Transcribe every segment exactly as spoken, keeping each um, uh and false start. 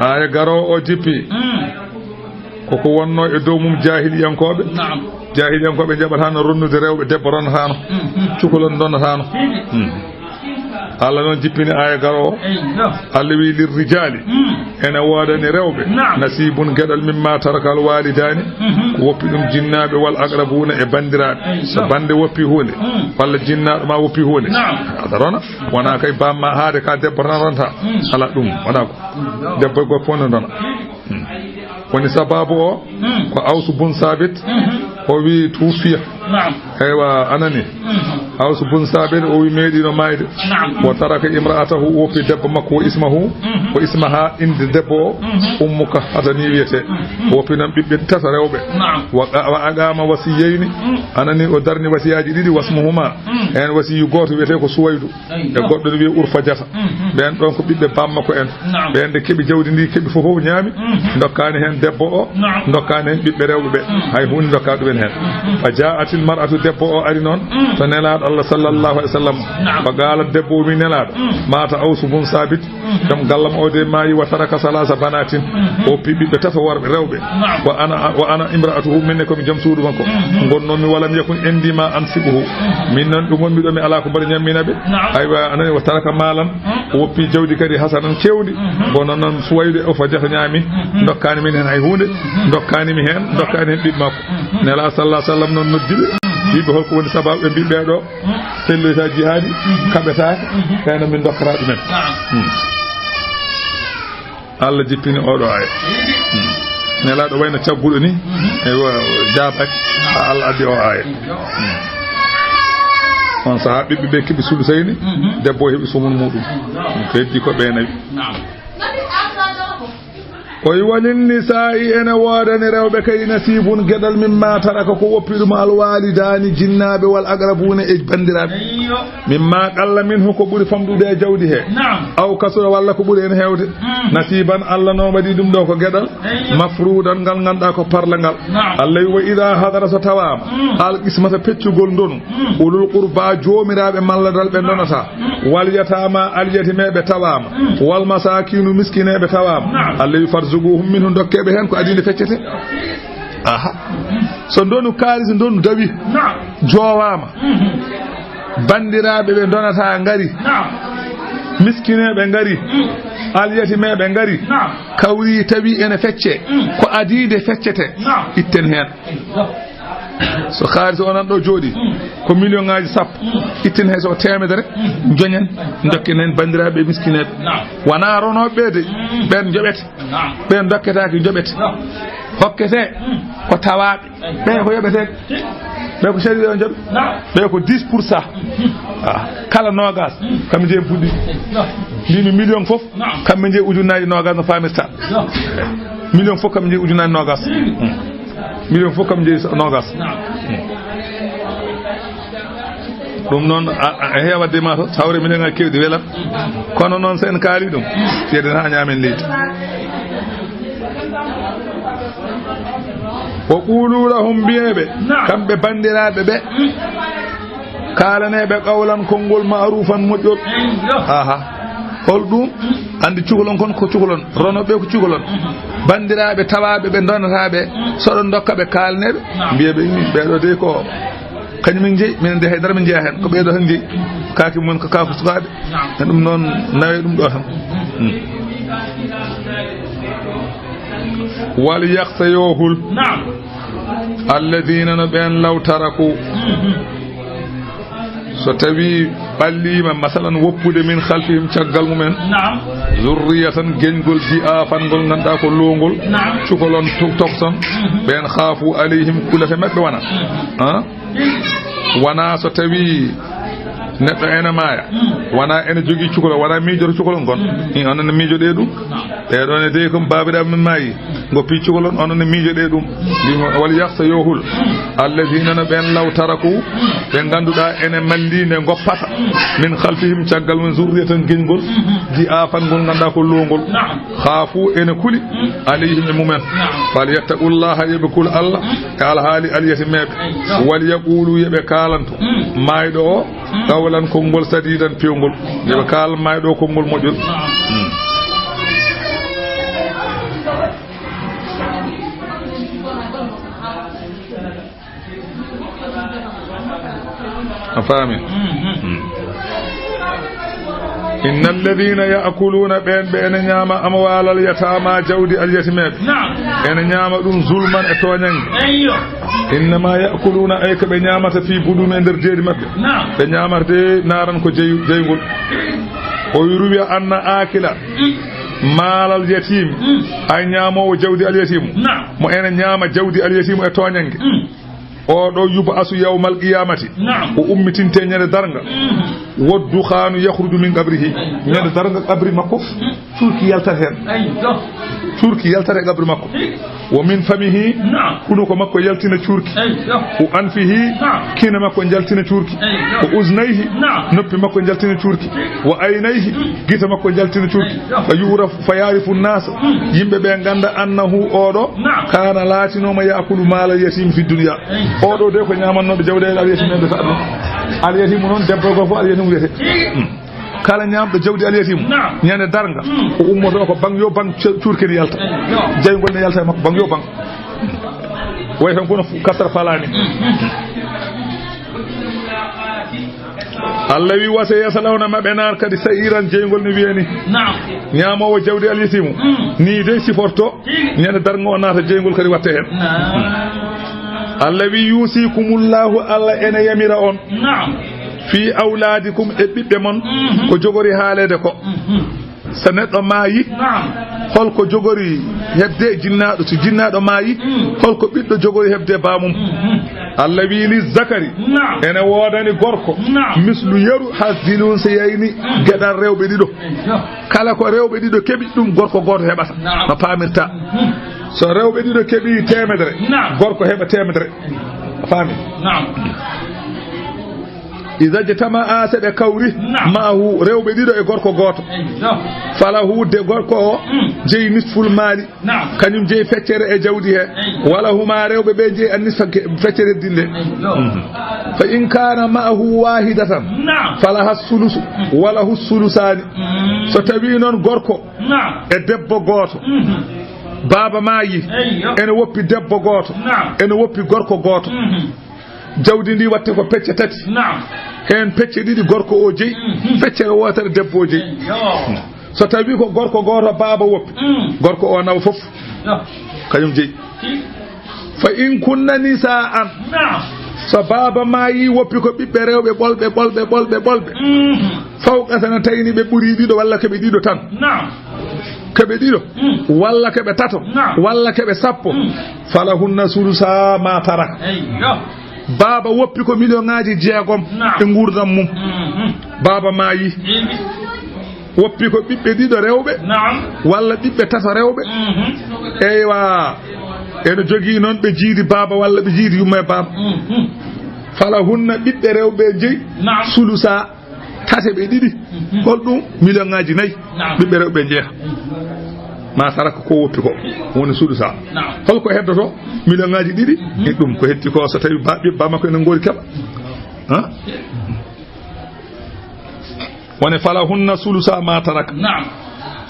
Aaya garoowo o jippi. Mm. Koko wonno e dow mum jaahiliyankooɓe. Naam. Jaahiliyankooɓe njaɓataano ronnude rewɓe, debbo ronnataano. Mm, mm. Cukalon donnataano. Mm. Mm. Allah noon jippini aaya garoowo. Eyyo. Allah wi, "Lirrijaali." Mm. Ene woodani rewɓe. Naam. "Nasiibun geɗal mimma tarakal waalidaani." Mhm. Ko woppi ɗum jinnaaɓe wal aqrabuuna e banndiraaɓe. Eyyo. So bannde woppi huunde. Mm. Walla jinnaaɗo ma woppi huunde. Naam. Aɗa rona. Wonaa kay bamma haade ka debbo tan ronta. Mm. Alaa ɗum, wonaa ko. Mm. Debbo e gorko fof ne ndona. Mm. Woni sababu o, mm, ko Awsu bun Saabit, mhm, o wi tuufiya. Naam. Eywa, anani. Mhm. Awsu bun Saabit o wi meeɗino maayde. Naam. Wa taraka imra'atahu, o woppi debbo makko, wa ismahu, mhm, wa ismaha, innde debbo o, mhm, Ummu Kahata ni wiyetee. Mhm. O woppi noon ɓiɓɓe tato rewɓe. Naam. Wa qa-, wa aqama wasiyayni, mm, anani o darni wasiyaaji ɗiɗi, wasmuhuma. Mm. Heen wasiyu gooto wiyetee ko Suwaydu. Eyyo. E goɗɗo ne wiye Urfa Jata. Mhm. Ɓeen ɗoon ko ɓiɓɓe bammakko en. Naam. Ɓeen nde keɓi jawdi ndi, keɓi fof fof ñaami. Mhm. Ndokkaani heen debbo o, naam, ndokkaani heen ɓiɓɓe rewɓe ɓe. Mhm. Hay huunde ndokkaa ɗumen heen. Mhm. Fa jaatil mar'atu, debbo o ari noon, mhm, to Nelaaɗo Allah sallallahu alaihi wasallam. Naam. Fa qaalat, debbo o wi Nelaaɗo, mhm, maata Awsu bun Saabit, mhm, joom gallam o de maayi, wa taraka salaasa banaatin. Mhm. O woppi ɓiɓɓe tato worɓe rewɓe. Naam. Wa ana, wa ana imra'atuhu, min ne ko mi joom suudu makko. Mhm. Ngonnoomi, walam yakun indi ma ansibuhu. Mhm. Min noon ɗo ngonmi ɗo mi alaa ko mbaɗa ñammina ɓe. Naam. Aywa, anani, wa taraka maalan. Mhm. O woppi jawdi kadi hasanan keewndi. Mhm. Kono noon Suwaydu o fa jata ñaami. Mhm. Ndokkaani min heen hay huunde. Mhm. Ndokkaani mi heen, ndokkaani heen ɓiɓɓe makko. Mhm. Nelaaɗo sallallahu alaihi wasallam noon noddi ɓe. Mhm. Wi ɓe, holko woni sababu ɓe mbi ɓee ɗo? Mhm. Pelloyta jihaadi, mhm, kaɓetaake, mhm, kayno min ndokkata ɗumen. Naam. Hmm. Allah jippini oɗo aaya. Hmm. Nelaaɗo wayno cagguɗo ni, mhm, e wa-, jaabaaki, naam, Allah addi o aaya. Naam. Hmm. On sahaa ɓiɓɓe ɓe keɓi sulusayni, mhm, debbo o heɓi sumun muɗum. Naam. Ko heddi ko ɓe nawi. Naam. O wi, "Walin nisaa'i, ene woodani rewɓe kay, nasiibun, geɗal, mimma taraka, ko woppi ɗum, alwaalidaani, jinnaaɓe, wal aqrabuuna, e banndiraaɓe. Eyyo. Mimma qalla minhu, ko ɓuri famɗude e jawdi he. Naam. Aw kasura, walla ko ɓuri en heewde. Mm. Nasiiban, Allah noon waɗi ɗum ɗo ko geɗal. Eyyo. Mafruudan, ngal ngannduɗaa ko parlangal." Naam. Allah wi, "Wa idaa hadara, so tawaama, mm, al qismata, peccugol ndonu, mm, ulul qurba, joomiraaɓe malladal ɓe ndonata, mm, wal yataama, alyatimeeɓe tawaama, mm, wal masaakiinu, miskineeɓe tawaama." Naam. Allah wi, "Farzuquhum minhu, ndokkeeɓe heen ko adii nde feccete." Aha. So ndonu kaalis, ndonu dawi, naam, joowaama, mhm, banndiraaɓe ɓe ndonata ngari, naam, miskineeɓe ngari, mm, alyatimeeɓe ngari, naam, kawri tawi ene fecce, mm, ko adii nde feccete, naam, itten heen. So kaalis o nan ɗo jooɗi, mm, ko million ŋaaji sappo, mm, itten hay so ko teemedere, mm, njoñen, ndokken heen banndiraaɓe e miskineeɓe. Naam. Wonaa ronooɓe ɓe de, mm, ɓeen njoɓete. Naam. Ɓeen ndokketaake, njoɓete. Naam. Hokketee, mm, ko tawaaɓe. Ɓe ko yoɓetee. Ɓe ko sariya o jaɓi. Naam. Ɓe ko dix pour cent. Ah, kala noogas, kam njeyi puɗɗi. Naam. Mbimi million fof, naam, kam njeyi ujunnaaji noogas no faamirta. Naam. Million fof kam njeyi ujunnaaji noogas. Mm. Million fof kam njeyi noogas. Naam. Mm. Ɗum noon, a, a, a heewa dema to, tawre million ŋaaji keewɗi welat. Kono noon, so en kaali ɗum, yeɗen haa ñaamen leydi. Wa qulu lahum, mbiyeeɓe, naam, kamɓe banndiraaɓe ɓe, kaalaneeɓe qawlan konngol ma'rufan moƴƴol. Eyyo. Aha. Hol ɗum? Anndi cukalon kon ko cukalon, ronooɓe ko cukalon. Banndiraaɓe tawaaɓe ɓe ndonataaɓe, so ɗon ndokka ɓe kaalaneeɓe, naam, mbiyeeɓe, "Ɓeeɗo de ko kañum min njeyi, minen de hay dara min njeyaa heen, ko ɓeeɗo tan njeyi. Kaaki mumen ko kaaku sukaaɓe." Naam. E ɗum noon, nawee ɗum ɗo tan. Hmm. Wal yakhsha, yo hul. Naam. Alladhina, no ɓeen, law taraku. Mhm. So tawii ɓalliima, masalan, woppude min khalfihim, caggal mumen. Naam. Zurriyatan, geñgol, di'aafan, ngol ngannduɗaa ko loowngol. Naam. Cukalon to-, tokson. Mhm. Ɓeen khaafu alayhim, kulata maɓɓe wona. Mhm. Ah? Wonaa so tawii neɗɗo ene maaya, mm, wonaa ene jogii cukalon, wonaa miijoto cukalon kon. Mm. I, onon ne miijoɗee ɗum. Naam. Ɓee ɗoo ne dey ko baabiraaɓe men maayi, ngoppi cukalon, onon ne miijoɗee ɗum. Mm. Mbimo, wal yakhsha, yo hul. Mm. Alladhina, no ɓeen, law taraku, mm, ɓe ngannduɗaa ene mallii nde ngoppata, mm, min khalfihim, caggal mum, zurriyatan, geñgol, mm-hmm, di'aafan, ngol ngannduɗaa ko loowngol. Naam. Khaafu, ene kuli, mm, alayhim, e mumen. Naam. Fal yattaqullaha, yo ɓe kul Allah, mm, e alhaali alyatimeeɓe. Eyyo. Wal yaqulu, yo ɓe kaalanto, mm, maayɗo o, mm, qawlan, konngol, sadiidan, peewngol. Yo ɓe kaalan maayɗo o konngol moƴƴol. Naam. Mm. A faami? Inna alladhina ya'kuluna, ɓeen ɓe ene ñaama, amwalal yatama, jawdi alyatimeɓe. Naam. Ene ñaama ɗum zulman e tooñange. Eyyo. Innama ya'kuluna, ay ko ɓe ñaamata fi budun e nder deedi maɓɓe. Naam. Ɓe ñaamata de naaran ko jey-, jeyngol. O wi ruwiya anna akila maalal yatim. Mm. Ay ñaamoowo jawdi alyatimu. Naam. Mo ene ñaama jawdi alyatimu e tooñange. Mm. O ɗo yub'asu yawmal qiyamati. Naam. O ummitinte ñande darnga. Mm. Wa dukhanu yakhruju min qabrihi. Eyyo. Ñande darnga qabri makko, mm, cuurki yaltat heen. Eyyo. Cuurki yaltat e qabri makko. Hi. Wa min famihi. Naam. Hunuko makko yaltina cuurki. Eyyo. Wa anfihi. Naam. Kine makko jaltina cuurki. Eyyo. Wa uznayhi. Naam. Noppi makko jaltina cuurki. Wa aynayhi. Mm. Gite makko jaltina cuurki. Eyyo. Fa yu'raf Fa ya'rifu an-nas, hmm, yimɓe ɓe ngannda annahu, oɗo, na'am, kana laatinooma ya'kulu maalal yatim fi dunya. Eyi. Oɗo de ko ñaamannooɗo jawɗeele al yatim en ɓe ta ɗum. Al yatim noon, debbo e gorko al yatim wiyete. Hmm. Kala ñaamɗo jawdi al yatim, na'am, ñande darnga, hmm, o ummoto ko bang yo bang cu-, cuurki ne yalta. Eyi, yo. Jeyngol ne yalta e makko, bang yo bang. Way tan kono fu-, kattar falaani. Hmm. Allah wi, "Wa sayaslawna, maɓe naar kadi sa'iran," jeyngol no wiyani. Naam. Ñaamoowo jawdi alyatimu. Mm. Ni dey siforto. Tigi. Ñande darnga o naata jeyngol kadi watte heen. Naam. Allah wi, "Yusikumullahu," Allah ene yamira on. Naam. "Fi awladikum," e ɓiɓɓe mon. Mhm. Ko jogori haaleede ko. Mhm. So neɗɗo maayi, naam, holko jogori heɓde jinnaaɗo? So jinnaaɗo maayi, mm, holko ɓiɗɗo jogori heɓde baamum? Mm, mm. Allah wi, "Li zakari," naam, ene woodani gorko, naam, "mislu," yeru, "hazzil unsayayni," mm, geɗal rewɓe ɗiɗo. Eyyo. Kala ko rewɓe ɗiɗo keɓi, ɗum gorko gooto heɓata. Naam. No paamirta. Mm. So rewɓe ɗiɗo keɓi teemedere, naam, gorko heɓa teemedere. A faami? Naam. Iza jtama'a, so ɓe kawri, naam, ma'ahu, rewɓe ɗiɗo e gorko gooto. Eyyo. Falahu, de gorko o, mm, jeyi nisful maali. Naam. Kañum jeyi feccere e jawdi he. Eyyo. Wala huma, rewɓe ɓe jeyi annisfa ke-, feccere dinde. Eyyo. Mhm. Fa in kana ma'ahu wahidatan, naam, falaha sulusu, mm, walahu sulusaani. Mm. So tawi noon gorko, naam, e debbo gooto, mhm, baaba maayi, eyyo, ene woppi debbo gooto, naam, ene woppi gorko gooto. Mhm. Jawdi ndi watte ko pecce tati. Naam. Heen pecce ɗiɗi gorko o jeyi, mhm, feccere wootere debbo o jeyi. Eyyo. So tawi ko gorko gooto baaba woppi, mm, gorko o nawa fof. Yo. Kañum jeyi. Fa in kunna nisaan. Naam. So baaba maayi woppi ko ɓiɓɓe rewɓe ɓolɓe, ɓolɓe, ɓolɓe, ɓolɓe. Mhm. Fawqa sanatayni, ɓe ɓuri ɗiɗo walla ko ɓe ɗiɗo tan. Naam. Ko ɓe ɗiɗo, mm, walla ko ɓe tato, naam, walla ko ɓe sappo. Mm. Falahunna sulusa ma tarak. Eyyo. Baaba woppi ko million ŋaaji jeegom, naam, e nguurndam mum. Mhm. Baaba maayi. Eyyo. Woppi ko ɓiɓɓe ɗiɗo rewɓe, naam, walla ɓiɓɓe tato rewɓe. Mhm. Eywa. Ene jogii noon ɓe jiidi baaba walla ɓe jiidi yumma e baaba. Mhm. Falahunna, ɓiɓɓe rewɓe jeyi, naam, sulusa. Tate ɓe ɗiɗi. Mhm. Holɗum? Million ŋaaji nayi. Naam. Ɓiɓɓe rewɓe njeya. Mhm. Ma taraka, ko woppi ko woni sulusa. Naam. Holko heddoto? Million ŋaaji ɗiɗi. Mhm. E ɗum ko heddi ko, so tawi ba-, ɓiɓɓe ba makko ene ngoori keɓa. Ha? Woni falahunna sulusa ma taraka. Naam.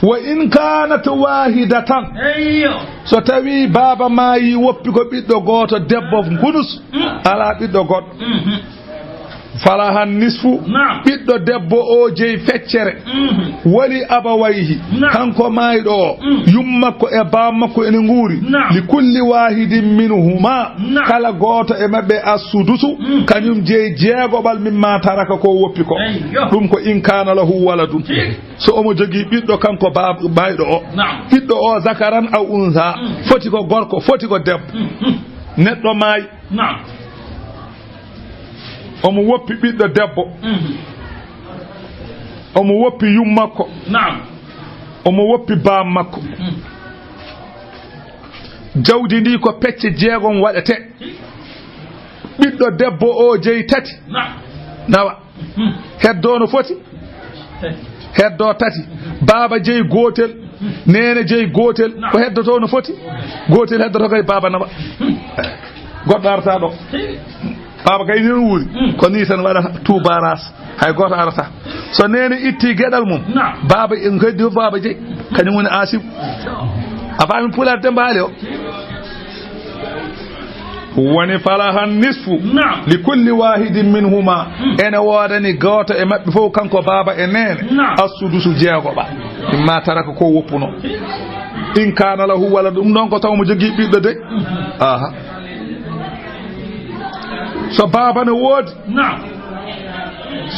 Wa in kanat wahidatan. Eyyo. So tawi baaba maayi woppi ko ɓiɗɗo gooto debbo ngunus, mm, ala ɓiɗɗo goɗɗo. Mhm. Falahan nisfu. Naam. Ɓiɗɗo debbo o jeyi feccere. Mhm. Wali abawayhi. Naam. Kanko maayɗo o, mm, yummakko e baamakko ene nguuri. Naam. Li kulli wahidin minhuma. Naam. Kala gooto e maɓɓe assudusu. Mm. Kañum jeyi jeegoɓal mimma taraka ko woppi ko. Eyyo. Ɗum ko in kana lahu waladun. Tigi. So omo jogii ɓiɗɗo kanko baab-, maayɗo o. Naam. Ɓiɗɗo o zakaran aw unsa. Mm. Foti ko gorko, foti ko debbo. Mm, mm. Neɗɗo maayi. Naam. Omo woppi ɓiɗɗo debbo. Mhm. Omo woppi yummakko. Naam. Omo woppi baammakko. Mhm. Jawdi ndi ko pecce jeegom waɗete. Ɓiɗɗo debbo o jeyi tati. Naam. Nawa. Mhm. Heddo no foti? Heddo tati. Baaba jeyi gootel. Neene jeyi gootel. Naam. Ko heddoto no foti? Gootel heddoto kay baaba nawa. Mhm. Goɗɗo arata ɗo. Baaba kay ni wuuri. Mm. Ko ni tan waɗata tout barrage. Hay gooto arata. So neene itti geɗal mum. Naam. Baaba en heddi fof baaba jeyi. Kañum woni asib. A faami pulaar Demba Haali o? Woni falahan nisfu. Naam. Li kulli wahidin minhuma. Hmm. Ene woodani gooto e maɓɓe fof, kanko baaba e neene. Naam. Assudusu jeegoɓa. Mimma taraka ko woppuno. In kana lahu walad, ɗum ɗon ko taw mo jogii ɓiɗɗo de. Hmm. Aha. So baaba ne woodi. Naam.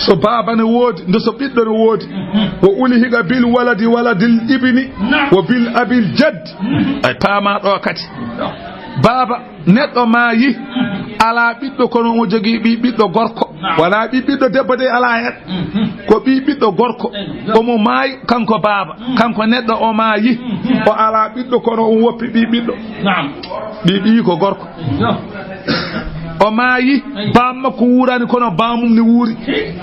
So baaba ne woodi, nde so ɓiɗɗo ne woodi. Hmm. Wo uli higa bil waladi waladil ibni. Naam. Wo bil abil jaddi. Hmm. Ay paama ɗo kadi. Naam. Baaba neɗɗo maayi, alaa ɓiɗɗo, kono omo jogii ɓii ɓiɗɗo gorko. Naam. Wonaa ɓii ɓiɗɗo debbo de, alaa heen. Mhm. Ko ɓii ɓiɗɗo gorko. Eyo. Omo maayi, kanko baaba. Mm. Kanko neɗɗo o maayi. Mhm. O alaa ɓiɗɗo, kono omo woppi ɓii ɓiɗɗo. Naam. Ɓii ɓii ko gorko. Eyo. O maayi, eyo, baam makko wuuraani, kono baamum ne wuuri. Hi.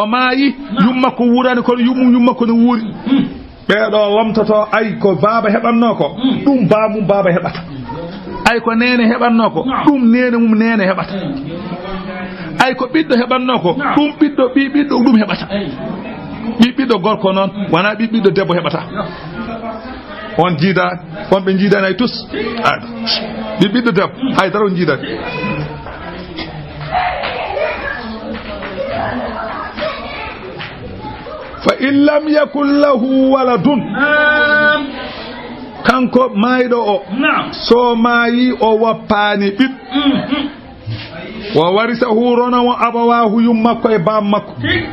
O maayi, naam, yummakko wuuraani, kono yummum yummakko ne wuuri. Mm. Ɓee ɗoo lomtotoo, ay ko baaba heɓatnoo ko, mm, ɗum baamum baaba heɓata. Ay ko neene heɓatnoo ko, naam, ɗum neene mum neene heɓata. Ay ko ɓiɗɗo heɓatnoo ko, naam, ɗum ɓiɗɗo, ɓii ɓiɗɗo ɗum heɓata. Ɓii ɓiɗɗo gorko noon, wonaa ɓii ɓiɗɗo debbo heɓata. On jiidaani, on ɓe jiidaani hay tus. Ah, ɓii ɓiɗɗo debbo, hay dara on jiidaani. Fa in lam yakun lahu waladun. Naam. Kanko maayɗo o. Naam. So maayi, o woppaani ɓiɗɗo. Mhm. Wa warisahu, rona mo abawahu, yummakko e baam makko. Hi.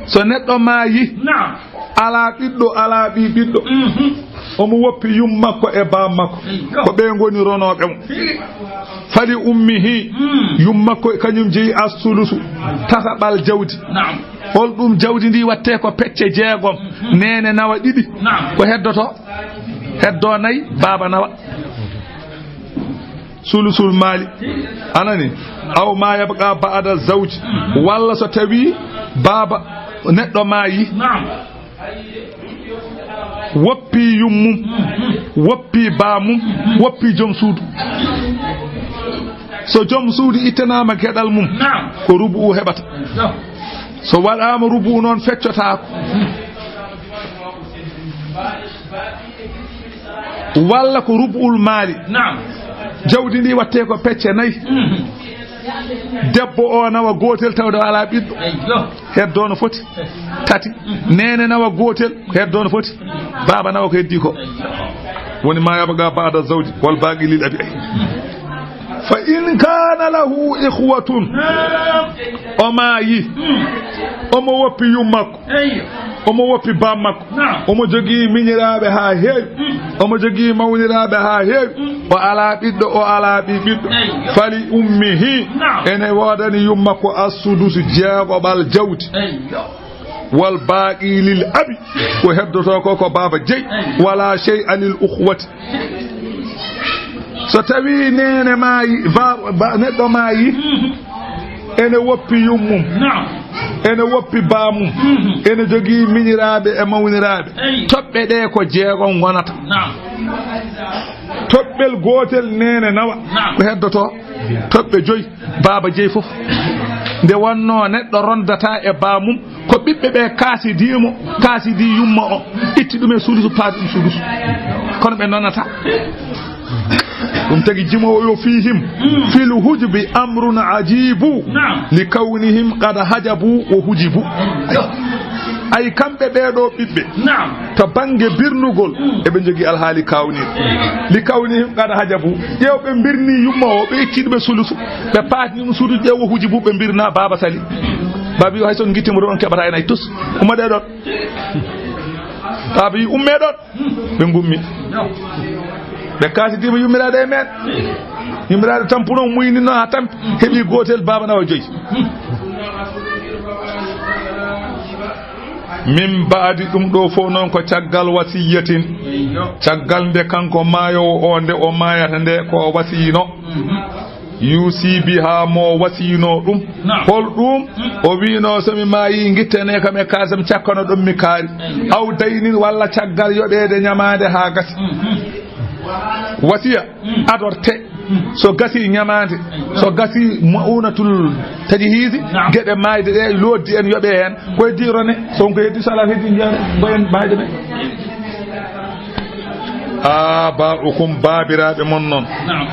So neɗɗo maayi, naam, alaa ɓiɗɗo, alaa ɓii ɓiɗɗo. Mhm. Omo woppi yummakko e baam makko. Eyyo. Ko ɓe ngoni ronooɓe mo. Hi. Fali ummihi, hmm, yummakko kañum jeyi assulusu, tataɓal jawdi. Naam. Hol ɗum jawdi ndi watte ko pecce jeegom, hmm, neene nawa ɗiɗi? Naam. Ko heddoto? Heddo nayi, baaba nawa. Sulusul maali. Anani? Aw ma yabqa ba'da zawji. Walla so tawi baaba neɗɗo maayi. Naam. Woppi yummum, woppi baamum, woppi joom suudu. So joom suudu ittanaama geɗal mum, naam, ko rubu'u heɓata. Naam. So waɗaama rubu'u noon, feccotaako. Walla ko rubu'ul maali. Naam. Jawdi ndi watte ko pecce nayi. Mhm. Debbo o nawa gootel tawde o alaa ɓiɗɗo. Eyyo. Heddo no foti tati. Neene nawa gootel, heddo no foti. Baaba nawa ko heddi ko. Woni ma yabqa ba'da zawji wal baqi lil abi. Fa in kana lahu ikhwatun. Naam. O maayi. Hmm. Omo woppi yummakko. Eyyo. Omo woppi baam makko. Naam. Omo jogii miñiraaɓe haa heewi. Hmm. Omo jogii mawniraaɓe haa heewi. Hmm. O alaa ɓiɗɗo, o alaa ɓii ɓiɗɗo. Eyyo. Fali ummihi. Naam. Ene woodani yummakko assudusu, jeegoɓal jawdi. Eyyo. Wal baaqi lil abi. Ko heddotoo ko, ko baaba jeyi. Eyyo. Wala shay'a lil ukhwati. So tawi neene maayi, ba, ba, neɗɗo maayi, mhm, ene woppi yummum, naam, ene woppi baamum, mhm, ene jogii miñiraaɓe e mawniraaɓe. Eyi. Toɓɓe ɗe ko jeegom ngonata. Naam. Toɓɓel gootel neene nawa. Naam. Ko heddotoo? Toɓɓe joyi. Baaba jeyi fof. Nde wonnoo neɗɗo rondata e baamum, ko ɓiɓɓe ɓe kaasidii mo, kaasidii yumma o, itti ɗum e sulusu, paati ɗum sulusu. Kono ɓe nonata. Ɗum tagi jimo o yo fihim. Mm. Fil hujubi amrun ajibu. Naam. Li kawnihim qad hajabu wa hujibu. Ay, kamɓe ɓee ɗoo ɓiɓɓe. Naam. To bannge birnugol, mm, eɓe njogii alhaali kaawnii. Li kawnihim qad hajabu. Ƴeew, ɓe mbirnii yumma o, ɓe itti ɗum e sulusu. Ɓe paatni ɗum suudu, ƴeew, o huji bu, ɓe mbirna baaba sali. Baaba wi, hay so on ngitti mo ɗo, on keɓata en hay tus. Ummoɗee ɗon. Baaba wi, ummee ɗon. Ɓe ngummi. Ɓe kaasidiima yummiraaɗo e men. Yummiraaɗo tampuno, muynino haa tampi. Heɓi gootel, baaba nawa joyi. Min ba'di, ɗum ɗo fof noon ko caggal wasiyatin. Caggal nde kanko maayoowo o, nde o maayata nde, ko o wasiyino. Yusi biha, mo wasiyino ɗum. Naam. Hol ɗum? Mm. O wiino, so mi maayi, ngittane kam e kaasam, cakkano ɗon mi kaari. Aw daynin, walla caggal yoɓeede ñamaande haa gasi. Mm, mm. Wasiya, mm, adorte. Mm. So gasi ñamaande, so gasi ma'unatul tajhizi, naam, geɗe maayde ɗe, loddi en yoɓe heen. Ko heddi rone, so on ko heddi, so alaa heddi, njiyan ngoyen maayde ɓe. Aba'ukum, baabiraaɓe mon noon. Naam.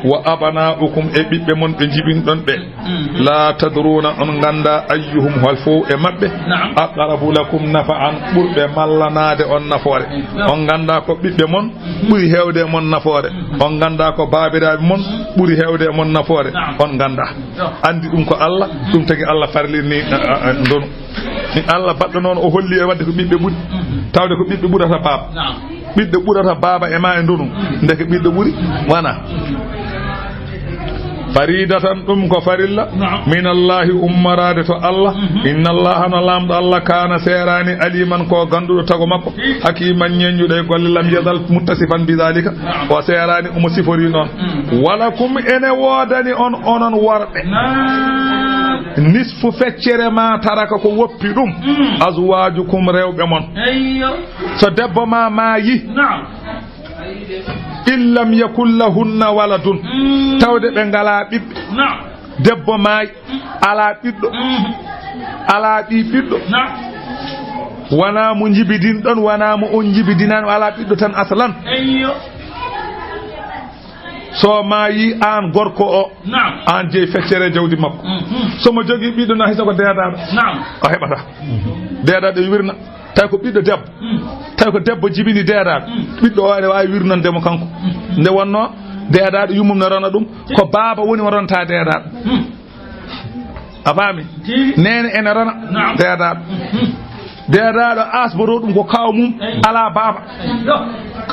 Wa abna'ukum, e ɓiɓɓe mon ɓe njibinɗon ɓe. Mhm. La tadruna, on ngannda ayyuhum, hol fof e maɓɓe. Na'am. Aqrabu lakum nafa'an, ɓurɓe mallanaade on nafoore. Na'am. On ngannda ko ɓiɓɓe mon ɓuri heewde e mon nafoore. Mhm. On ngannda ko baabiraaɓe mon ɓuri heewde e mon nafoore. Na'am. On ngannda. Na'am. Anndi ɗum ko Allah, ɗum tagi Allah farlirni, a, a, a, ndonu. Allah baɗɗo noon, o holli e waɗde ko ɓiɓɓe ɓuri. Mhm. Tawde ko ɓiɓɓe ɓurata baaba. Na'am. Ɓiɗɗo ɓurata baaba e ma e ndonu. Mhm. Ndeke ɓiɗɗo ɓuri. Wana. Faridatan, ɗum ko farilla. Na'am. Min Allahi, ummoraade to Allah. Mhm. Inna Allaha, no Laamɗo Allah, kaana, seeraani, aliman, ko gannduɗo tago makko. Mhm. Hakiman, ñeññuɗo e golle. Lam yazal muttasifan bi dhalika. Na'am. O seeraani omo sifori noon. Mhm. Walakum, ene woodani on, onon worɓe. Na'am. Nisfu, feccere ma taraka, ko woppi ɗum. Mm. Azwajukum, rewɓe mon. Eyyo. So debbo ma maayi. Naam. In lam yakun lahunna waladun. Mm. Tawde ɓe ngala ɓiɓɓe. Naam. Debbo maayi, ala ɓiɗɗo. Mm. Ala ɓi ɓiɗɗo. Naam. Wana mo njibidin ɗon, wana mo on njibidinani, o ala ɓiɗɗo tan aslan. Eyyo. So maayi aan gorko o, naam, aan jeyi feccere jawdi makko. Mhm. So mo jogii ɓiɗɗo na, hisa ko deedaaɗo. Naam. O heɓata. Deedaaɗo e wirna. Tawi ko ɓiɗɗo debbo. Mm. Tawi ko debbo jibini deedaaɗo. Mm. Ɓiɗɗo o ene waawi wirnande mo kanko. Mm. Nde wonnoo deedaaɗo yummum ne rona ɗum, ko baaba woni mo ronta deedaaɗo. Mm. A faami? Tigi. Neene ene rona. Naam. Deedaaɗo. Mhm. Deedaaɗo asboro ɗum ko kaaw mum, eyi, alaa baaba. Eyi, yo.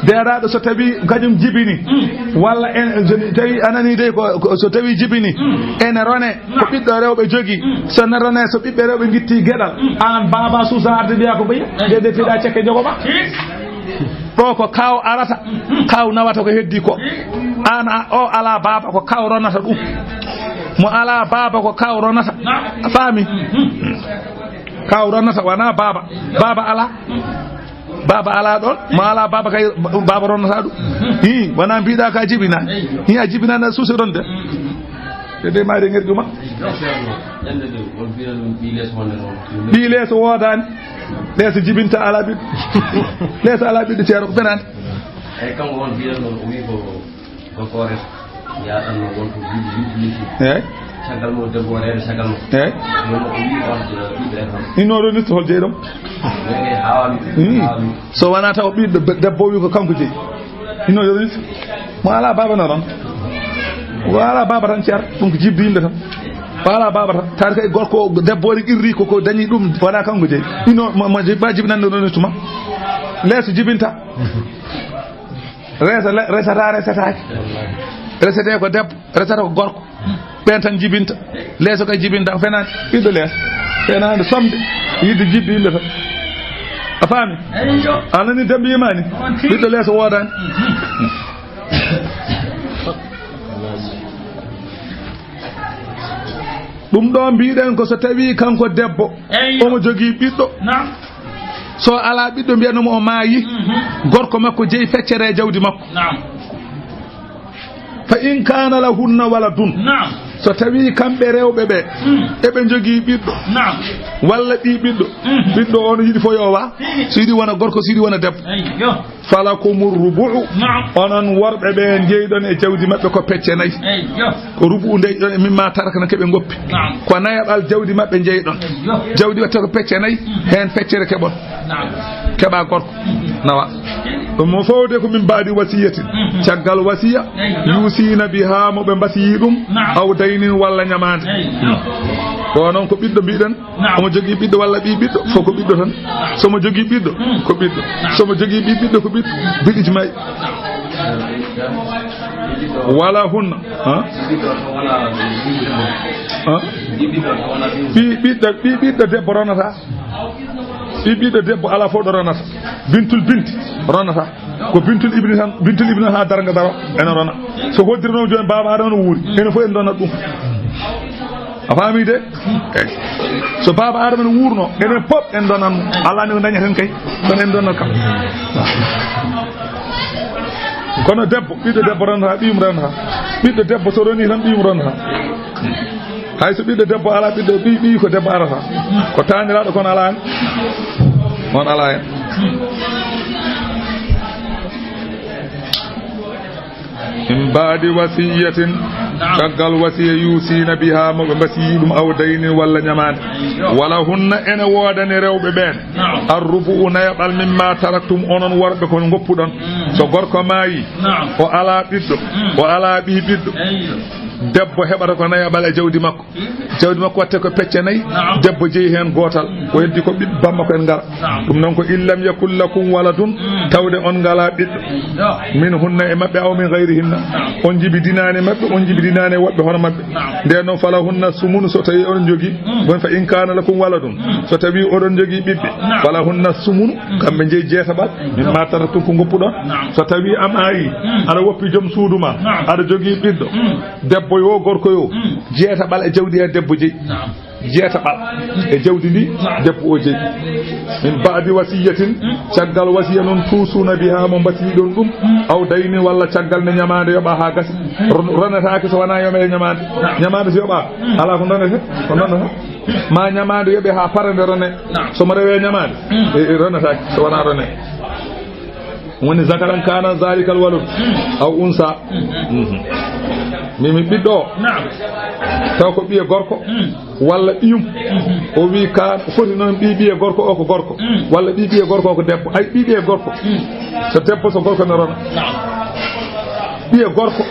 Deedaaɗo so tawi kañum jibini, mm, walla en, so tawi anani de ko, ko, so tawi jibini, mm, ene rone, ko, naam, ɓiɗɗo rewɓe jogii. Mm. So ne rone, so ɓiɓɓe rewɓe ngitti geɗal, mm, aan baaba suusa arde mbiya ko ɓeya, eyi, de, de, piɗa cekke jogo ma. Tigi. Ɗo ko kaaw arata, kaaw nawata ko heddi ko. Aan a, o alaa baaba, ko kaaw ronata ɗum. Mo alaa baaba, ko kaaw ronata. A faami? Kaaw ronata, wonaa baaba. Baaba alaa. Baaba alaa ɗoon. Mo alaa baaba kay, baaba ronata ɗum. Hi, wonaa mbiɗa ka jibina. Hi, a jibina na suusi ronde. Ɓe de maari ŋerƴu ma. Ende ɗum, on mbiɗa ɗum ɓii lees wonde noon. Ɓii lees woodaani. Lees jibinta alaa ɓiɗɗo. Lees alaa ɓiɗɗo ceero ko fenaande. Eyi, kanko on mbiɗa noon, o wii ko gorko o reta. Yaɗanno won ko duuɓi, duuɓi, duuɓi. Eyi. Caggal mum debbo o reeda caggal mum. Eyi. Ɗum o wii on, ɓiɗɗo reta. Inno ɗo nitto hol jeyɗo? Eyi, haawani. Hmm. Haawani. So wonaa taw ɓiɗɗo be-, debbo o wii ko kanko jeyi. Hino yo ɗum. Mo alaa baaba na ɗon. Mo alaa baaba tan ceer, ɗum ko jibdi yimɓe tan. Mo alaa baaba tan. Taari kay gorko, debbo woni qirri ko, ko dañi ɗum, wonaa kanko jeyi. Hino mo, mo jibba jibinande ɗon tuma. Leeso jibinta. Resa, le-, resata, resataake. Resete ko debbo. Resata ko gorko. Ɓen tan jibinta. Leeso kay jibinta ko fenaande. Ɓiɗɗo leeso. Fenaande somde. Yidde jibbi yimɓe tan. A faami? Eyi, yo. A nani dembe yimani? On tigi. Ɓiɗɗo leeso woodaani. Ɗum ɗo mbiɗen ko so tawi kanko debbo, eyi, yo, omo jogii ɓiɗɗo. Naam. So alaa ɓiɗɗo, mbiyanno mo o maayi. Mhm. Gorko makko jeyi feccere e jawdi makko. Naam. Fa in kana lahunna waladun. Naam. So tawi kamɓe rewɓe ɓe, mm, eɓe njogii ɓiɗɗo. Naam. Walla ɓii ɓiɗɗo. Mm. Ɓiɗɗo on yiɗi fof yo wa. Tigi. So yiɗi wona gorko, so yiɗi wona debbo. Eyi, yo. Falakumu rubu'u. Naam. Onon worɓe ɓe njeyɗon e jawdi maɓɓe ko pecce nayi. Eyi, yo. Ko rubu'u ndeyɗon e mimma tarakna keɓe ngoppi. Naam. Ko nayaɓal jawdi maɓɓe njeyɗon. Eyi, yo. Jawdi watte ko pecce nayi, mm, heen feccere keɓon. Naam. Keɓa gorko. Nawa. Ɗum mo fowde ko min baadi wasiyatin. Mhm. Caggal wasiya. Eyi, yo. Yusina biha mo ɓe mbasiyi ɗum. Naam. Aw daynin walla ñamaande. Eyi, yo. Ko noon ko ɓiɗɗo mbiɗen. Naam. Omo jogii ɓiɗɗo walla ɓii ɓiɗɗo, fof ko ɓiɗɗo tan. Naam. So mo jogii ɓiɗɗo, mm, ko ɓiɗɗo. Naam. So mo jogii ɓii ɓiɗɗo, ko ɓiɗɗo. Bil ijma'i. Wala hunna. Ha? Ha? Ɓii ɓiɗɗo, ɓii ɓiɗɗo debbo ronata. Ɓii ɓiɗɗo debbo alaa fof ɗo ronata. Bintul binti ronata. Ko bintul ibni tan, bintul ibni haa darnga daro ene rona. So hoddirno jooni baaba Adama no wuuri, enen fof en donat ɗum. A faami de? Eyi. So baaba Adama no wuurno, enen pop en donan mo. Allah ne ko dañaten kay, kono en donat kam. Kono debbo, ɓiɗɗo debbo renata, ɓiyum renata. Ɓiɗɗo debbo so roni tan, ɓiyum renata. Hay so ɓiɗɗo debbo alaa, ɓiɗɗo ɓiy, ɓiy ko debbo arata. Ko taaniraaɗo kono alaa hen. On alaa hen. Min baadi wasiyatin, caggal wasiya, yuusiina bihaa, mo ɓe mbasiyi ɗum, aw daynin, walla ñamaande. Wala hunna, ene woodani rewɓe ɓeen, arrubu'u, nayaɓal, mimma taraktum, onon worɓe, ko ngoppuɗon. So gorko maayi, o alaa ɓiɗɗo, o alaa ɓii ɓiɗɗo, debbo heɓata ko nayaɓal e jawdi makko. Jawdi makko watte ko pecce nayi, debbo jeyi heen gootal, o heddi ko ɓiɓɓe bammakko en ngara. Ɗum noon ko in lam yakun lakum waladun, tawde on ngalaa ɓiɗɗo. Min hunna, e maɓɓe, aw min gayrihinna. On jibidinaani e maɓɓe, on jibidinaani e woɓɓe hono maɓɓe. Ndeen noon, fala hunna sumunu, so tawii oɗon njogii. Bon, fa in kaana lakum waladun, so tawii oɗon njogii ɓiɓɓe, fala hunna sumunu, kamɓe njeyi jeetaɓal, mimma taraktum, ko ngoppuɗon. So tawii a maayi, aɗa woppi joom suudu ma, aɗa jogii ɓiɗɗo, debbo yo, gorko yo, jeetaɓal e jawdi he debbo jeyi. Jeetaɓal e jawdi ndi debbo o jeyi. Min baadi wasiyatin, caggal wasiya noon, tuusuuna bihaa, mo mbasiyiɗon ɗum, aw daynin, walla caggal nde ñamaande yoɓaa haa gasi. Ron-, ronetaake so wonaa yoɓee ñamaande. Ñamaande so yoɓaa, alaa ko ronetee, ko ronetee. Ma ñamaande yoɓee haa para nde ronee. So mo rewee ñamaande, e, e, ronetaake so wonaa ronee. Woni zakaran kaana zalikal walad aw unsa. Mhm. Mi, mi ɓiɗɗo o, taw ko ɓiye gorko walla ɓiyum. O wi ka foti noon ɓi ɓiye gorko o ko gorko, walla ɓi ɓiye gorko o ko debbo. Ay, ɓi ɓiye gorko. So debbo, so gorko ne rona. Ɓiye gorko,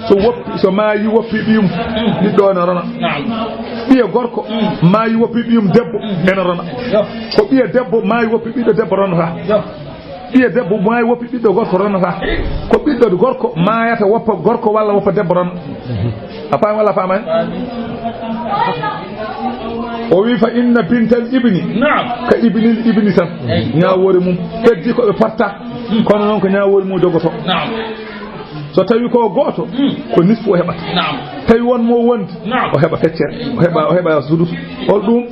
so woppi, so maayi, woppi ɓiyum, ɓiɗɗo o ne rona. Ɓiye gorko maayi, woppi ɓiyum debbo, ene rona. Ko ɓiye debbo maayi, woppi ɓiɗɗo debbo, ronata. Ɓiye debbo maayi, woppi ɓiɗɗo gorko, ronata. Ko ɓiɗɗo gorko maayata, woppa gorko walla woppa debbo, rona. A faami walla a faamaani? O wi fa inna bintal ibni ka ibnil ibni tan. Ñaawoore mum heddi ko ɓe potta, kono noon ko ñaawoore mum jogotoo. So tawi ko gooto, ko nisfu o heɓata. Tawi won mo wondi, o heɓa feccere, o heɓa, o heɓa sudus. Hol ɗum?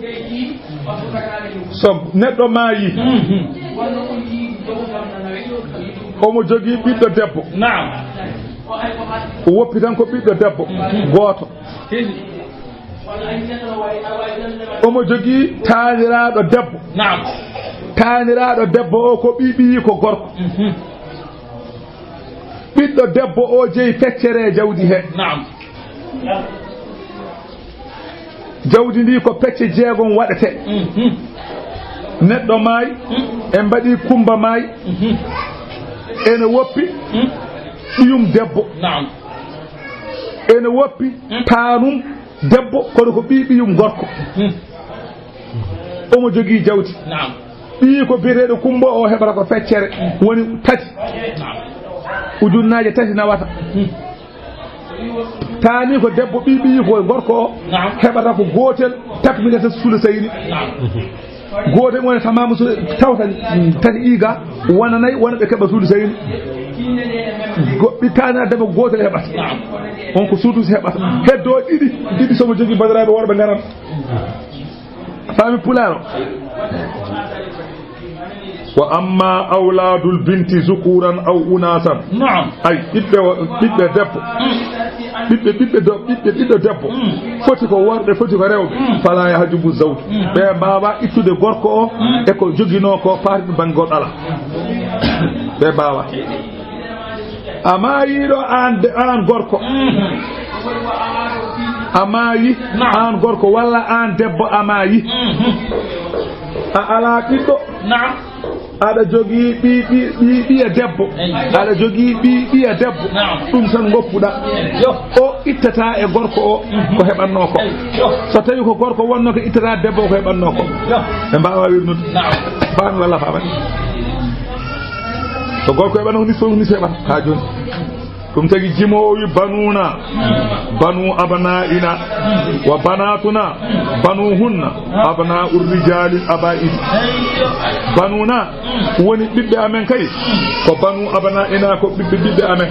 So neɗɗo maayi, omo jogii ɓiɗɗo debbo. O woppi tan ko ɓiɗɗo debbo gooto. Omo jogii taaniraaɗo debbo. Taaniraaɗo debbo o ko ɓiɓɓiyi ko gorko. Ɓiɗɗo debbo o jeyi feccere e jawdi he. Jawdi ndi ko pecce jeegom waɗete. Neɗɗo maayi, en mbaɗi kumba maayi. Ene woppi ɓiyum debbo. Ene woppi taanum debbo, kono ko ɓii ɓiyum gorko. Omo jogii jawdi. Ɓii ko biyeteeɗo kumba o heɓata ko feccere, woni tati. Ujunnaaje tati nawata. Taani ko debbo, ɓii ɓii ko gorko o heɓata ko gootel, takminata sulusayni. Gootel woni tamamu su-, tawta, mm, tati ɗi ga, wona nayi, wona ɓe keɓa sulusayni. Goɗɗi taani debbo gootel heɓata. On ko sudus heɓata. Heddo ɗiɗi, ɗiɗi somo jogii bandiraaɓe worɓe ngaran. Faami pulaar o? Wa amma awlaadul binti zukuran aw unasan. Naam. Ay, ɓiɓɓe wo-, ɓiɓɓe debbo. Ɓiɓɓe, ɓiɓɓe do-, ɓiɓɓe, ɓiɗɗo debbo. Foti ko worɓe, foti ko rewɓe. Fala yahjubu zawj. Ɓe mbaawa ittude gorko o e ko joginoo ko paati ɗum banngol ala. Ɓe mbaawa. A maayiiɗo aan de-, aan gorko. A maayi, naam, aan gorko walla aan debbo a maayi. A alaa ɓiɗɗo. Naam. Aɗa jogii ɓi-, ɓi-, ɓi-, ɓiya debbo. Eyi. Aɗa jogii ɓi-, ɓiya debbo. Naam. Ɗum tan ngoppuɗaa. Yo. O ittata e gorko o ko heɓannoo ko. Eyi. Yo. So tawi ko gorko wonno ko ittata debbo ko heɓannoo ko. Yo. Ɓe mbaawa wirnude. Naam. Faami walla faamaani? So gorko heɓano, nisfu, nisfu heɓata haa jooni. Ɗum tagi jimo o wi, banuna, banu abna'ina, wa banatuna, banuhunna, abna'ur rijalil aba'id. Banuna woni ɓiɓɓe amen kay, ko banu abna'ina ko ɓiɓɓe ɓiɓɓe amen.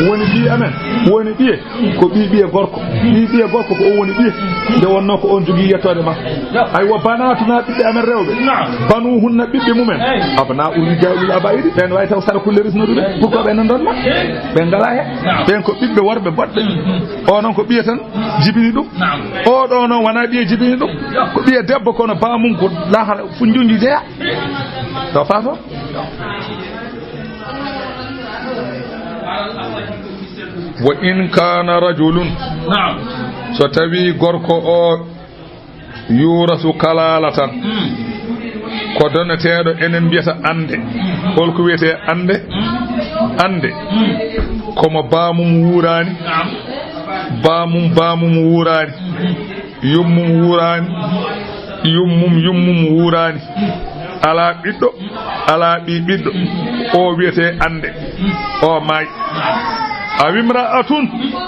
Woni ɓii amen, woni ɓiye, ko ɓii ɓiye gorko. Ɓii ɓiye gorko ko o woni ɓiye. Nde wonno ko on jogii yettoode ma. Aywa, banatuna, ɓiɓɓe amen rewɓe. Naam. Banuhunna, ɓiɓɓe mumen. Eyi. Abna'ur rijalil aba'idi, ɓen wawi taw sara kulle risnoɗuɓe. Eyi. Pourquoi ɓe nandon ma? Eyi. Ɓe ngala he. Naam. Ɓen ko ɓiɓɓe worɓe boɗɓe. Mhm. O noon ko ɓiye tan jibini ɗum. Naam. O ɗo noon wona ɓiye jibini ɗum. Yo. Ko ɓiye debbo kono bamum ko lahara fu junju jeya. Taw fato? Wa in kana rajulun, naam, so tawi gorko o yurasu kalalatan, ko doneteeɗo, enen mbiyata annde. Holko wiyetee annde? Annde ko mo baamum wuuraani, baamum baamum wuuraani, yummum wuuraani, yummum yummum wuuraani, alaa ɓiɗɗo, alaa ɓii ɓiɗɗo, o wiyetee annde, o maay. Aw imra'atun,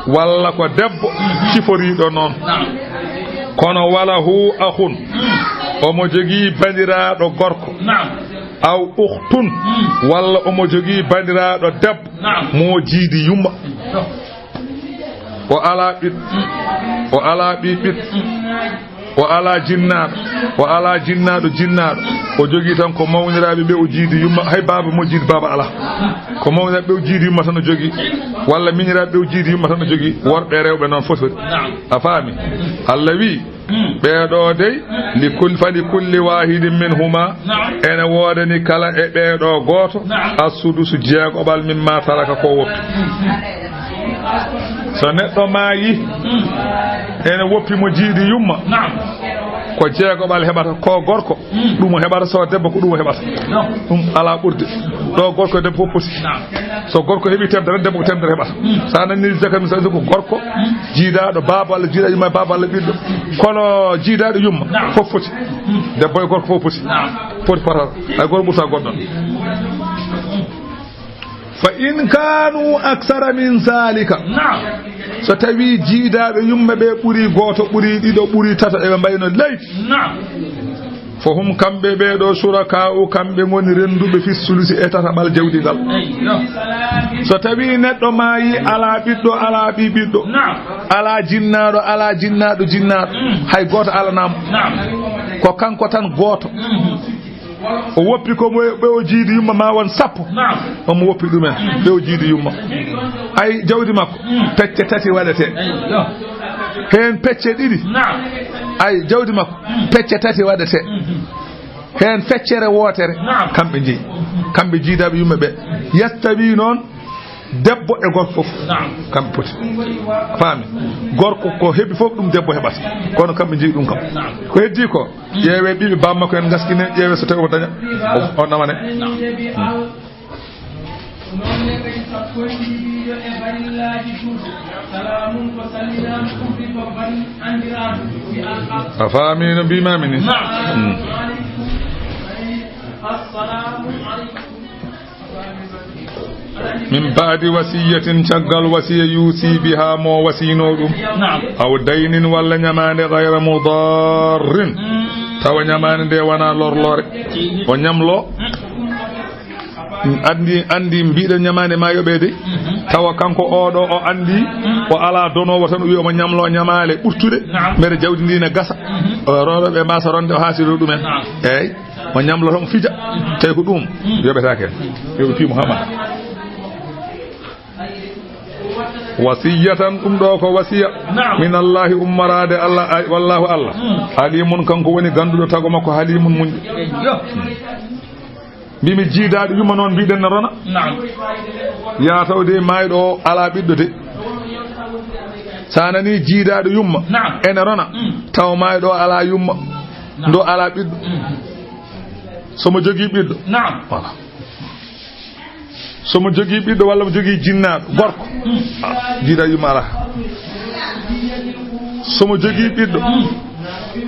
walla ko debbo ciforiiɗo noon. Kono walahu akhun, omo jogii bandiraaɗo gorko. Aw ukhtun, walla omo jogii bandiraaɗo debbo mo jiidi yumma. O alaa ɓiɗɗo, o alaa ɓii ɓiɗɗo, o alaa jinnaaɗo, o alaa jinnaaɗo jinnaaɗo. O jogii tan ko mawniraaɓe ɓe o jiidi yumma, hay baaba mo jiidi baaba alaa. Ko mawniraaɓe ɓe o jiidi yumma tan o jogii, walla miñiraaɓe ɓe o jiidi yumma tan o jogii, worɓe e rewɓe noon foti. A faami? Allah wi, ɓeeɗo dey, li kul-, fa li kulli wahidin minhuma, ene woodani kala e ɓeeɗo gooto, as-sudusu, jeegoɓal, mimma taraka, ko woppi. So neɗɗo maayi, ene woppi mo jiidi yumma, ko jeegoɓal heɓata, ko gorko, ɗum o heɓata, so debbo ko ɗum o heɓata. Ɗum alaa ɓurde. Ɗo gorko e debbo fof poti. So gorko heɓi temedere, debbo ko temedere heɓata. So a nani zakar, misal, ko gorko jiidaaɗo baaba walla jiidaaɗo yumma, baaba walla ɓiɗɗo. Kono jiidaaɗo yumma fof foti. Debbo e gorko fof poti. Poti potata. Hay gooto ɓurta goɗɗo. Fa in kanu aksara min zalika. Naam. So tawi jiidaaɓe yumma ɓe ɓuri gooto, ɓuri ɗiɗo, ɓuri tato, eɓe mbayno leydi. Naam. Fo hum, kamɓe ɓeeɗo, shuraka'u, kamɓe ngoni rennduɓe, fi sulusi, e tataɓal jawdi ngal. Eyyo. So tawi neɗɗo maayi, alaa ɓiɗɗo, alaa ɓii ɓiɗɗo, naam, alaa jinnaaɗo, alaa jinnaaɗo jinnaaɗo, mm, hay gooto alanaama. Naam. Ko kanko tan gooto. Mhm. O woppi ko mo, ɓe o jiidi yumma ma won sappo. Naam. Omo woppi ɗumen, ɓe o jiidi yumma. Ay, jawdi makko, mm, pecce tati waɗete. Eyyo. Heen pecce ɗiɗi. Naam. Ay, jawdi makko, mm, pecce tati waɗete. Mhm. Heen feccere wootere, naam, kamɓe njeyi. Kamɓe jiidaaɓe yumma ɓe. Yastawi noon debbo e gorko fof. Naam. Kamɓe poti. Faami? Gorko ko heɓi fof ɗum debbo heɓata. Kono kamɓe njeyi ɗum kam. Naam. Ko heddii ko, ƴeewee ɓiɓɓe baaba makko en ngaskine, ƴeewee so tawi omo daña, o, o nawane. Naam. Hmm. Noon ne kadi, sappo e ɗiɗi e barillaaji tun, salaamun ko salminaandu udditoo bani anndiraaɗo, wi al-, a faamii no mbiimaami ni? Naam. Hmm. Assalamu aleykum. Min ba'di wasiyatin, caggal wasiya, yuusi biha, mo wasiinoo ɗum. Naam. Aw daynin, walla ñamaande, gayra mudarrin, mm, tawa ñamaande nde wonaa lorloore. Tigi. O ñamloo, mm, anndi, anndi mbiɗen ñamaande ma yoɓeede. Mhm. Tawa kanko oɗo o anndi, mm, o alaa donoowo tan, o wi omo ñamloo ñamaale ɓurtuɗe. Naam. Mbele jawdi ndi ne gasa. Mhm. O rooɓe ɓe mbaasa ronde o haasiro ɗumen. Naam. Eey. Mo ñamloto mo fija, tawi ko ɗum yoɓetaake. Yo ɓe piimo haa ɓaɗa. Wasiyatan, ɗum ɗo ko wasiya. Naam. Min Allahi, ummoraade Allah, ay, wallahu Allah. Mm. Alimun, kanko woni gannduɗo tago makko, halimun, muñɗo. Eyyo. Mbimi jiidaaɗo yumma noon mbiɗen ne rona. Naam. Yaa taw de maayɗo o alaa ɓiɗɗo de. So a nani jiidaaɗo yumma, naam, ene rona, mm, taw maayɗo o alaa yumma. Naam. Ndo alaa ɓiɗɗo. Mm. So mo jogii ɓiɗɗo. Naam. Voilà. So mo jogii ɓiɗɗo walla mo jogii jinnaaɗo gorko. Mm. Ah, jiida yumma alaa. So mo jogii ɓiɗɗo, mm,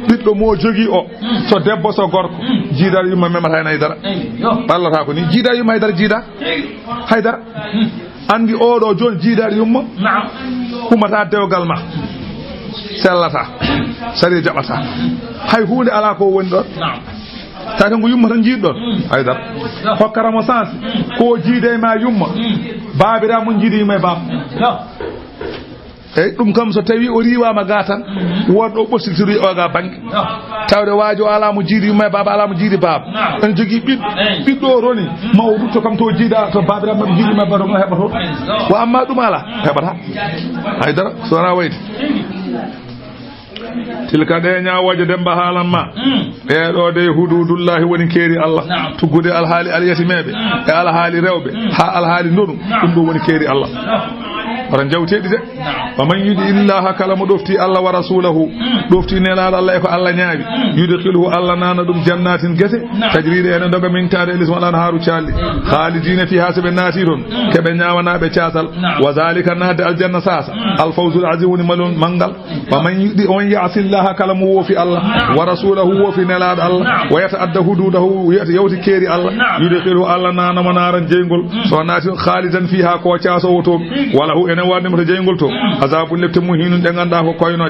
ɓiɗɗo mo jogii o, mm, so debbo so gorko, mm, jiida yumma memata heen hay dara. Eyyo. Ɓallata ko ni, jiida yumma hay dara, jiida hay dara. Mm. Anndi oɗo jooni jiidaaɗo yumma, naam, humata dewgal ma, sellata, sariya jaɓata. Hay huunde alaa ko woni ɗon. Naam. Tawi tan ko yumma tan jiiɗɗon. Mm. Haydara. Hokkata mo sens. Mm. Ko jiide ma yumma. Mm. Baabiraaɓe mum jiidi yumma e baaba. Yo. Eyyi, ɗum kam so tawi o riiwaama ga tan, mm, won ɗo ɓoccitiri o ga bannge. Yo. Tawde waajo alaa mo jiidi yumma e baaba, alaa mo jiidi baaba. Naam. Ene jogii ɓiɗɗo. Eyyi. Ɓiɗɗo o roni, mm, ma o rutto kam to jiida, to baabiraaɓe maɓɓe jiidi yumma e baaba, ɗum o heɓa toon. Yo. Wa amma ɗum alaa, heɓata. Haydara, so wonaa wayde. Tigi. Tilka, ɗe ñaawooje Demmba haalan ma. Mm. Ɗee ɗoo dey huduudullaahi woni keeri Allah. Naam. Tuggude alhaali alyatimeeɓe, mm, e alhaali rewɓe, mm, haa alhaali ndonu, naam, ɗum ɗoo woni keeri Allah. Naam. Wata njawteɗi de. Wa man yudi illaha, kala mo ɗofti Allah wa rasulahu, ɗofti nelaaɗo Allah e ko Allah ñaawi, yudkhilhu, Allah naana ɗum jannatin gese, tajri ɗe ene doga min tahtiha al-anharu calɗi, khalidina fiha, so ɓe naati toon, ke ɓe ñaawanaaɓe caatal. Wa zalika, naatde aljanna saasa, al fawzul azim, woni malon manngal. Wa man yudi, on ya'si llaha, kala mo woofi Allah, wa rasulahu, woofi nelaaɗo Allah, wa yata'adda hududahu, yawti keeri Allah, yudkhilhu, Allah naana mo naaran jeyngol, so naati khalidan fiha, ko caasoowo toon, wa lahu, ene waɗi mo to jeyngol to, azabun, lepte muhinun ɗe ngannduɗaa ko koynooje.